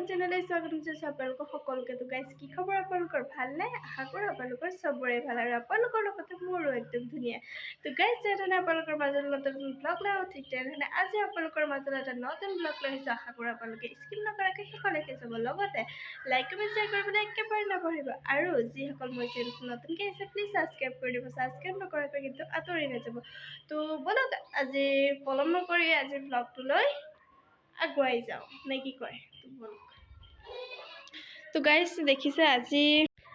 চেনেললৈ স্বাগতম জনাইছোঁ আপোনালোকৰ সকলোকে। তো গাইজ, কি খবৰ আপোনালোকৰ? ভালনে? আশা কৰোঁ আপোনালোকৰ চবৰে ভাল আৰু আপোনালোকৰ লগতে মোৰো একদম ধুনীয়া। তো গাইজ, যেনেধৰণে আপোনালোকৰ মাজত নতুন নতুন ব্লগ লৈ আহোঁ, ঠিক তেনেধৰণে আজি আপোনালোকৰ মাজত এটা নতুন ব্লগ লৈ আহিছোঁ। আশা কৰোঁ আপোনালোকে স্কিপ নকৰাকৈ শেষলৈকে চাব, লগতে লাইক, কমেণ্ট, শ্বেয়াৰ কৰিবলৈ একেবাৰে নাপাহৰিব। আৰু যিসকল মোৰ চেনেলটো নতুনকৈ আহিছে, প্লিজ ছাবস্ক্ৰাইব কৰি দিব। ছাবস্ক্ৰাইব নকৰাকৈ কিন্তু আঁতৰি নাযাব। তো ব'লক, আজি পলম নকৰি আজিৰ ব্লগটো লৈ আগুৱাই যাওঁ নে কি কয়? তো ব'লক। তো গাইজ, দেখিছে আজি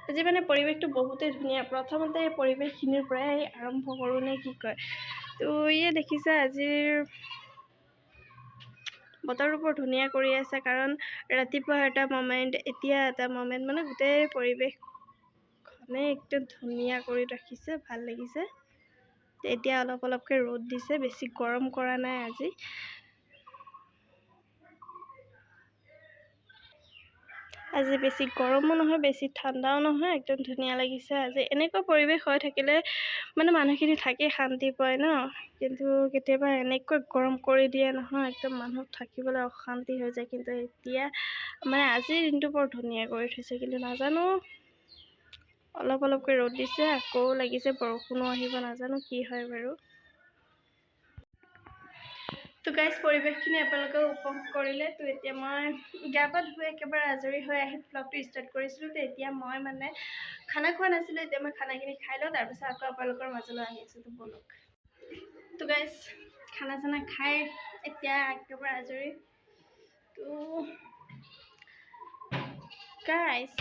আজি মানে পৰিৱেশটো বহুতেই ধুনীয়া। প্ৰথমতে এই পৰিৱেশখিনিৰ পৰাই আৰম্ভ কৰোঁ নে কি কয়? তো ইয়ে দেখিছে, আজিৰ বতৰটো বৰ ধুনীয়া কৰি আছে, কাৰণ ৰাতিপুৱা এটা মমেণ্ট, এতিয়া এটা মমেণ্ট, মানে গোটেই পৰিৱেশখনে একদম ধুনীয়া কৰি ৰাখিছে, ভাল লাগিছে। এতিয়া অলপ অলপকৈ ৰ'দ দিছে, বেছি গৰম কৰা নাই আজি। আজি বেছি গৰমো নহয়, বেছি ঠাণ্ডাও নহয়, একদম ধুনীয়া লাগিছে আজি। এনেকুৱা পৰিৱেশ হৈ থাকিলে মানে মানুহখিনি থাকি শান্তি পায় ন। কিন্তু কেতিয়াবা এনেকুৱা গৰম কৰি দিয়ে নহয়, একদম মানুহ থাকিবলৈ অশান্তি হৈ যায়। কিন্তু এতিয়া মানে আজিৰ দিনটো বৰ ধুনীয়া কৰি থৈছে। কিন্তু নাজানো, অলপ অলপকৈ ৰ'দ দিছে, আকৌ লাগিছে বৰষুণো আহিব, নাজানো কি হয় বাৰু। তো গাইজ, পৰিৱেশখিনি আপোনালোকেও উপভোগ কৰিলে। তো এতিয়া মই গা পা ধুই একেবাৰে আজৰি হৈ আহি ব্লগটো ষ্টাৰ্ট কৰিছিলোঁ। তো এতিয়া মই মানে খানা খোৱা নাছিলোঁ, এতিয়া মই খানাখিনি খাই লওঁ, তাৰপিছত আকৌ আপোনালোকৰ মাজলৈ আহি আছোঁ। তো ব'লক। তো গাইজ, খানা চানা খাই এতিয়া একেবাৰে আজৰি। তো গাইজ,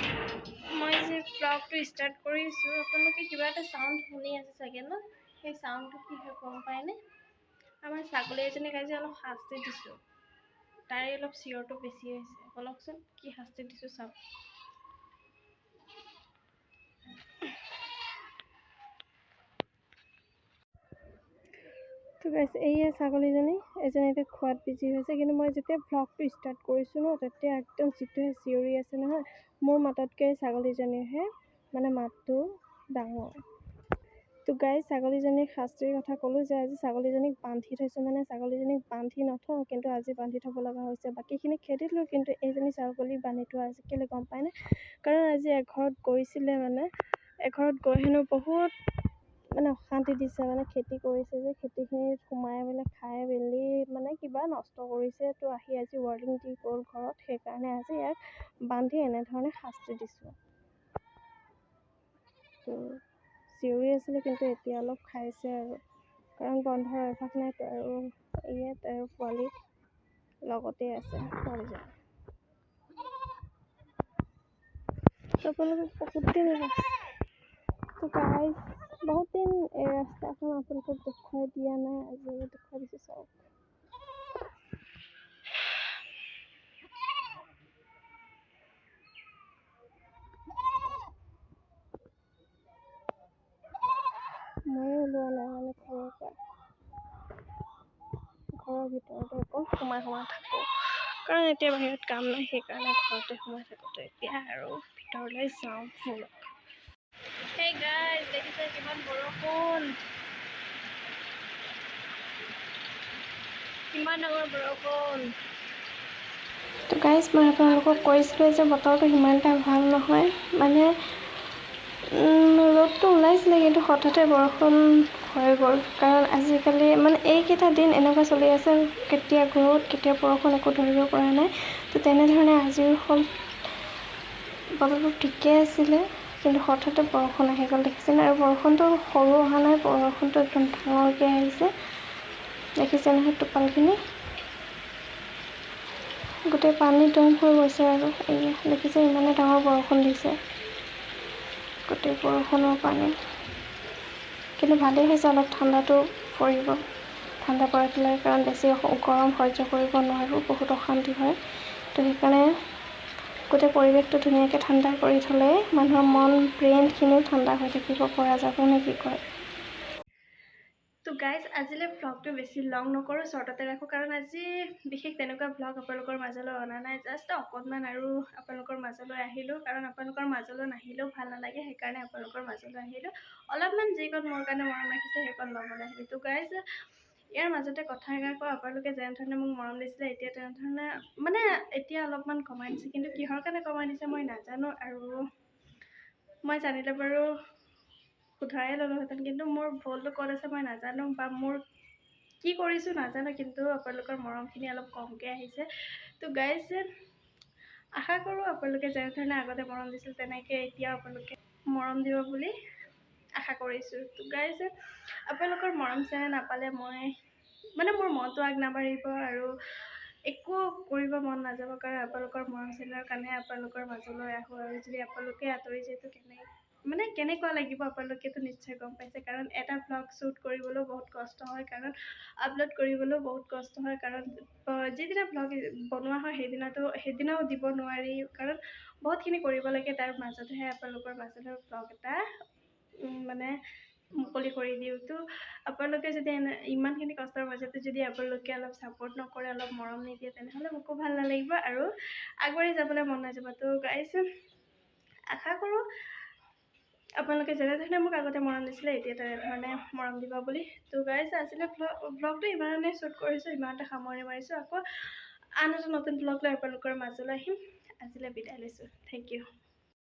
মই যে ব্লগটো ষ্টাৰ্ট কৰিছোঁ, আপোনালোকে কিবা এটা চাউণ্ড শুনি আছে চাগে ন? সেই চাউণ্ডটো কি হয় গম পায়নে? আমাৰ ছাগলী এজনীক আজি অলপ শাস্তি দিছোঁ, তাৰে অলপ চিঞৰটো বেছি হৈছে। ব'লকচোন, কি শাস্তি দিছোঁ চাওক। তো গাইজ, এইয়া ছাগলীজনী, এজনী এতিয়া খোৱাত বিজি হৈছে। কিন্তু মই যেতিয়া ভ্লগটো ষ্টাৰ্ট কৰিছোঁ ন, তেতিয়া একদম যিটোহে চিঞৰি আছে নহয়, মোৰ মাততকৈ ছাগলীজনীৰহে মানে মাতটো ডাঙৰ। তো গাইজ, ছাগলীজনীৰ শাস্তিৰ কথা ক'লোঁ যে আজি ছাগলীজনীক বান্ধি থৈছোঁ, মানে ছাগলীজনীক বান্ধি নথওঁ, কিন্তু আজি বান্ধি থ'ব লগা হৈছে। বাকীখিনি খেদিলোঁ, কিন্তু এইজনী ছাগলী বান্ধি থোৱা আছে। কেলৈ গম পায়নে? কাৰণ আজি এঘৰত গৈছিলে, মানে এঘৰত গৈ হেনো বহুত মানে অশান্তি দিছে, মানে খেতি কৰিছে যে খেতিখিনিত সোমাই পেলাই খাই মেলি মানে কিবা নষ্ট কৰিছে। তো আহি আজি ৱাৰ্ণিং দি গ'ল ঘৰত, সেইকাৰণে আজি ইয়াক বান্ধি এনেধৰণে শাস্তি দিছোঁ। তো চিঞৰি আছিলে, কিন্তু এতিয়া অলপ খাইছে আৰু, কাৰণ বন্ধাৰ অভ্যাস নাই। আৰু ইয়াত আৰু পোৱালি লগতে আছে, পোৱালিজন। তো আপোনালোকক বহুত দিন, তো গাইজ, বহুত দিন এই ৰাস্তাখন আপোনালোকক দেখুৱাই দিয়া নাই, আজি দেখুৱাই দিছোঁ, চাওক। ময়ো ওলোৱা নাই মানে ঘৰৰ পৰা, ঘৰৰ ভিতৰতে অকল সোমাই সোমাই থাকোঁ, কাৰণ এতিয়া বাহিৰত কাম নাই, সেইকাৰণে ঘৰতে সোমাই থাকোঁ। তো এতিয়া আৰু ভিতৰলৈ যাওঁ ব'লক। সেই গাইজ, দেখিছে কিমান বৰষুণ, কিমান ডাঙৰ বৰষুণ। তো গাইজ, মই আপোনালোকক কৈছিলোঁ যে বতৰটো সিমান এটা ভাল নহয়, মানে ৰ'দটো ওলাইছিলে কিন্তু হঠাতে বৰষুণ হৈ গ'ল। কাৰণ আজিকালি মানে এইকেইটা দিন এনেকুৱা চলি আছে, কেতিয়া ৰ'দ কেতিয়া বৰষুণ একো ধৰিব পৰা নাই। তো তেনেধৰণে আজিও হ'ল, বতৰটো ঠিকেই আছিলে, কিন্তু হঠাতে বৰষুণ আহি গ'ল, দেখিছেনে? আৰু বৰষুণটো সৰু অহা নাই, বৰষুণটো একদম ডাঙৰকৈ আহিছে, দেখিছে নহয়? টোপালখিনি গোটেই পানী দম হৈ গৈছে। আৰু এই দেখিছে, ইমানে ডাঙৰ বৰষুণ দিছে, গোটেই বৰষুণৰ পানী। কিন্তু ভালেই হৈছে, অলপ ঠাণ্ডাটো পৰিব, ঠাণ্ডা পৰাটো লাগে, কাৰণ বেছি গৰম সহ্য কৰিব নোৱাৰোঁ, বহুত অশান্তি হয়। তো সেইকাৰণে গোটেই পৰিৱেশটো ধুনীয়াকৈ ঠাণ্ডা কৰি থ'লে মানুহৰ মন ব্ৰেইনখিনিও ঠাণ্ডা হৈ থাকিব পৰা যাব নে কি কয়? তো গাইজ, আজিলৈ ভ্লগটো বেছি লং নকৰোঁ, শ্বৰ্টতে ৰাখোঁ, কাৰণ আজি বিশেষ তেনেকুৱা ভ্লগ আপোনালোকৰ মাজলৈ অনা নাই। জাষ্ট অকণমান আৰু আপোনালোকৰ মাজলৈ আহিলোঁ, কাৰণ আপোনালোকৰ মাজলৈ নাহিলেও ভাল নালাগে, সেইকাৰণে আপোনালোকৰ মাজলৈ আহিলোঁ। অলপমান যিকণ মোৰ কাৰণে মৰম ৰাখিছে সেইকণ ল'বলৈ আহিলোঁ। তো গাইজ, ইয়াৰ মাজতে কথা এষাৰ কওঁ, আপোনালোকে যেনেধৰণে মোক মৰম দিছিলে, এতিয়া তেনেধৰণে মানে এতিয়া অলপমান কমাই দিছে। কিন্তু কিহৰ কাৰণে কমাই দিছে মই নাজানো। আৰু মই জানিলে বাৰু শুধৰাই ল'লোহেঁতেন, কিন্তু মোৰ ভুলটো ক'ত আছে মই নাজানো বা মোৰ কি কৰিছোঁ নাজানো, কিন্তু আপোনালোকৰ মৰমখিনি অলপ কমকৈ আহিছে। তো গাইজ, আশা কৰোঁ আপোনালোকে যেনেধৰণে আগতে মৰম দিছিল, তেনেকৈ এতিয়াও আপোনালোকে মৰম দিব বুলি আশা কৰিছোঁ। তো গাইজ, আপোনালোকৰ মৰম চেনেহ নাপালে মই মানে মোৰ মনটো আগ নাবাঢ়িব আৰু একো কৰিব মন নাযাব, কাৰণ আপোনালোকৰ মৰম চেনেহৰ কাৰণেহে আপোনালোকৰ মাজলৈ আহোঁ। আৰু যদি আপোনালোকে আঁতৰি যায়, তো মানে কেনেকুৱা লাগিব আপোনালোকেতো নিশ্চয় গম পাইছে। কাৰণ এটা ভ্লগ শ্বুট কৰিবলৈও বহুত কষ্ট হয়, কাৰণ আপলোড কৰিবলৈও বহুত কষ্ট হয়, কাৰণ যিদিনা ভ্লগ বনোৱা হয় সেইদিনাও দিব নোৱাৰি, কাৰণ বহুতখিনি কৰিব লাগে। তাৰ মাজতহে আপোনালোকৰ মাজলৈ ভ্লগ এটা মানে মুকলি কৰি দিওঁ। তো আপোনালোকে যদি এনে ইমানখিনি কষ্টৰ মাজতে যদি আপোনালোকে অলপ ছাপোৰ্ট নকৰে, অলপ মৰম নিদিয়ে, তেনেহ'লে মোকো ভাল নালাগিব আৰু আগবাঢ়ি যাবলৈ মন নাযাব। তো গাইজ, আশা কৰোঁ আপোনালোকে যেনেধৰণে মোক আগতে মৰম দিছিলে, এতিয়া তেনেধৰণে মৰম দিব বুলি। তো গাইজ, আজিলৈ ভ্লগটো ইমানে শ্বুট কৰিছোঁ, ইমানতে সামৰণি মাৰিছোঁ। আকৌ আন এটা নতুন ভ্লগ লৈ আপোনালোকৰ মাজলৈ আহিম। আজিলৈ বিদায় লৈছোঁ। Thank U.